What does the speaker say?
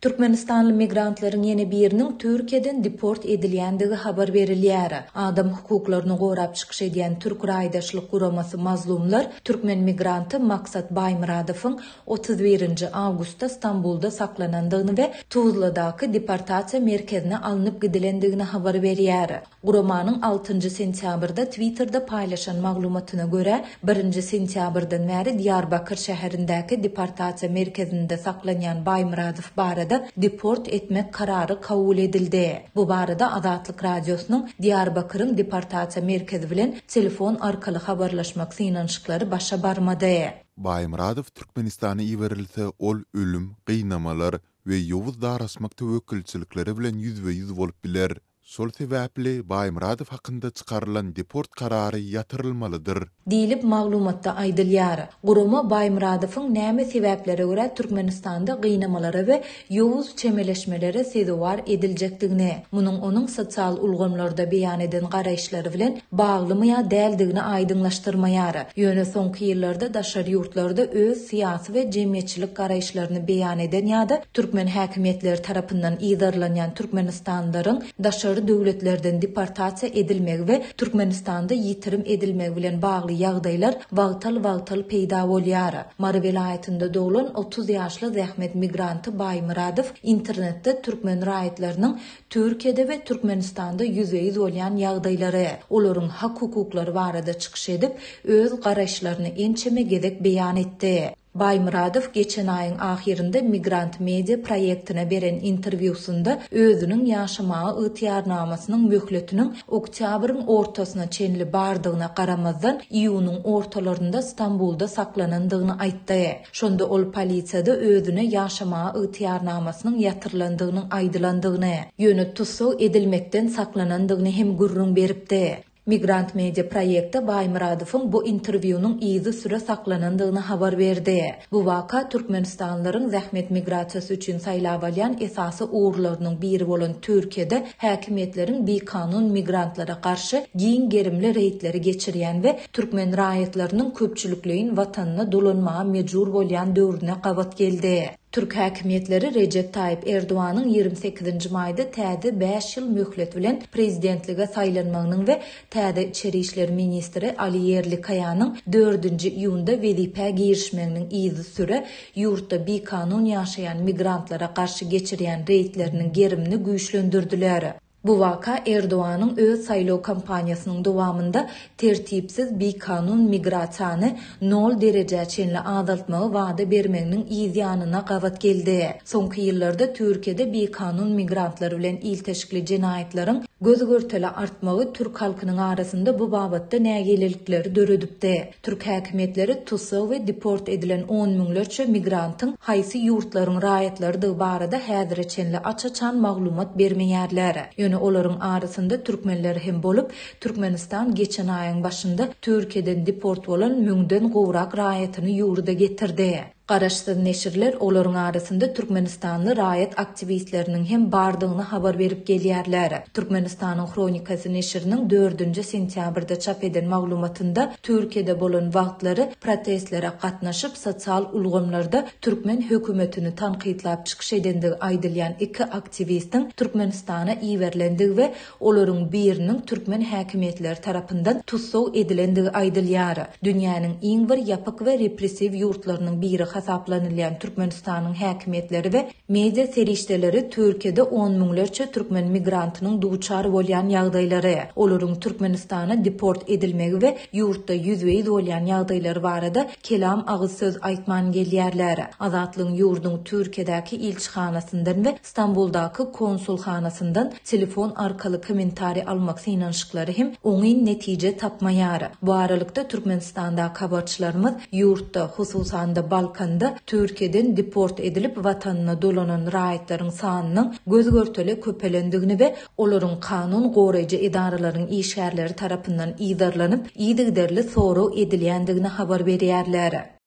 Türkmenistanly migrantlaryň ýene biriniň Türkiýeden deport edilýändigi habar berilýär. Adam hukuklaryny gorap çykyş edýän türk raýdaşlyk guramasy Mazlumlar türkmen migranty Maksat Baýmyradowyň 31-nji awgustda Stambulda saklanandygyny we Tuzladaky deportasiýa merkezine alnyp gidilendigini habar berýär. Guramanyň altynjy sentýabrda Twitterde paýlaşan maglumatyna görä, birinji sentýabrdan bäri Diýarbakyr şäherindäki deportasiýa merkezinde saklanýan Baýmyradow barada deport etmek karary kabul edildi. Bu barada Azatlyk Radiosynyň Diýarbakyryň deportasiýa merkezi bilen telefon arkaly habarlaşmak synanyşyklary başa barmady. Baýmyradow Türkmenistana iberilse, ol ölüm, gynamalar we ýowuz daraşmak töwekgelçilikleri bilen ýüzbe-ýüz bolup biler. Şol sebäpli Baýmyradow hakynda çykarylan deport karary ýatyrylmalydyr. Diýlip, maglumatda aýdylýar. Gurama Baýmyradowyň näme sebäplere görä Türkmenistanda gynamalara we ýowuz çemeleşmelere sezewar ediljekdigini, munuň onuň sosial ulgamlarda beýan eden garaýyşlary bilen baglymy ýa däldigini aýdyňlaşdyrmaýar. Ýöne soňky ýyllarda daşary ýurtlarda öz syýasy we jemgyýetçilik garaýyşlaryny beýan eden ýa-da türkmen häkimiýetleri tarapyndan yzarlanýan türkmenistanlylaryň daşary döwletlerden deportasiýa edilmegi we Türkmenistanda ýitirim edilmegi bilen bagly ýagdaýlar wagtal-wagtal peýda bolýar. Mary welaýatynda doglan 30 ýaşly zähmet migranty Baýmyradow internetde türkmen raýatlarynyň Türkiýede we Türkmenistanda ýüzbe-ýüz bolýan ýagdaýlary, olaryň hak-hukuklary barada çykyş edip, öz garaýyşlaryny ençeme gezek beýan etdi. Baýmyradow geçen aýyň ahyrynda Migrant Media proýektine beren interwýusynda özüniň ýaşamaga ygtyýarnamasynyň möhletiniň oktýabryň ortasyna çenli bardygyna garamazdan, iýunyň ortalarynda Stambulda saklanandygyny aýtdy. Şonda ol polisiýada özüne ýaşamaga ygtyýarnamasynyň ýatyrylandygynyň aýdylandygyny, ýöne tussag edilmekden saklanandygyny hem gürrüň beripdi. Migrant Media proýekti Baýmyradowyň bu interwýunyň yzysüre saklanandygyny habar berdi. Bu waka türkmenistanlylaryň zähmet migrasiýasy üçin saýlap alýan esasy ugurlarynyň biri bolan Türkiýede häkimiýetleriň bikanun migrantlara garşy giň gerimli reýdleri geçirýän we türkmen raýatlarynyň köpçülikleýin watanyna dolanmaga mejbur bolýan döwrüne gabat geldi. Türk häkimiýetleri Rejep Taýyp Erdoganyň 28-nji maýda täze bäş ýyl möhlet bilen prezidentlige saýlanmagynyň we täze içeri işler ministri Ali Ýerlikaýanyň dördünji iýunda wezipä girişmeginiň yzysüre ýurtda bikanun ýaşaýan migrantlara garşy geçirýän reýdleriniň gerimini güýçlendirdiler. Bu waka Erdoganyň öz saýlaw kampaniýasynyň dowamynda tertipsiz bikanun migrasiýany nol derejä çenli azaltmagy wada bermeginiň yz ýanyna gabat geldi. Soňky ýyllarda Türkiýede bikanun migrantlar bilen ilteşikli jenaýatlaryň göz-görtele artmagy türk halkynyň arasynda bu babatda nägilelikleri döredipdi. Türk häkimiýetleri tussag we deport edilen on müňlerçe migrantyň haýsy ýurtlaryň raýatlarydygy barada häzire çenli aç-açan maglumat bermeýärler. Ýöne olaryň arasynda türkmenler hem bolup, Türkmenistan geçen aýyň başynda Türkiýeden deport bolan müňden gowrak raýatyny ýurda getirdi. Garaşsyz neşirler olaryň arasynda türkmenistanly raýat aktiwistleriniň hem bardygyny habar berip gelýärler. Türkmenistanyň Hronikasy neşiriniň dördünji sentýabrda çap eden maglumatynda Türkiýede bolan wagtlary protestlere gatnaşyp, sosial ulgamlarda türkmen hökümetini tankytlap çykyş edendigi aýdylýan iki aktiwistiň Türkmenistana iberilendigi we Olaryň biriniň türkmen häkimiýetleri tarapyndan tussag edilendigi aýdylýar. Dünýäniň iň bir ýapyk we repressiw ýurtlarynyň biri hasaplanylýan Türkmenistanyň häkimiýetleri we media serişdeleri Türkiýede on müňlerçe türkmen migrantynyň duçar bolýan ýagdaýlary, olaryň Türkmenistana deport edilmegi we ýurtda ýüzbe-ýüz bolýan ýagdaýlary barada kelam agyz söz aýtman gelýärler. Azatlygyň ýurduň Türkiýedäki ilçihanasyndan we Stambuldaky konsulhanasyndan telefon arkaly kommentariý almak synanyşyklary hem oňyn netije tapmaýar. Bu aralykda, Türkmenistandaky habarçylarymyz ýurtda, hususan-da Balkanda Türkiýeden deport edilip watanyna dolanan raýatlaryň sanynyň göz-görtele köpelendigini we olaryň kanun goraýjy edaralaryň işgärleri tarapyndan yzarlanyp, yzygiderli sorag edilýändigini habar berýärler.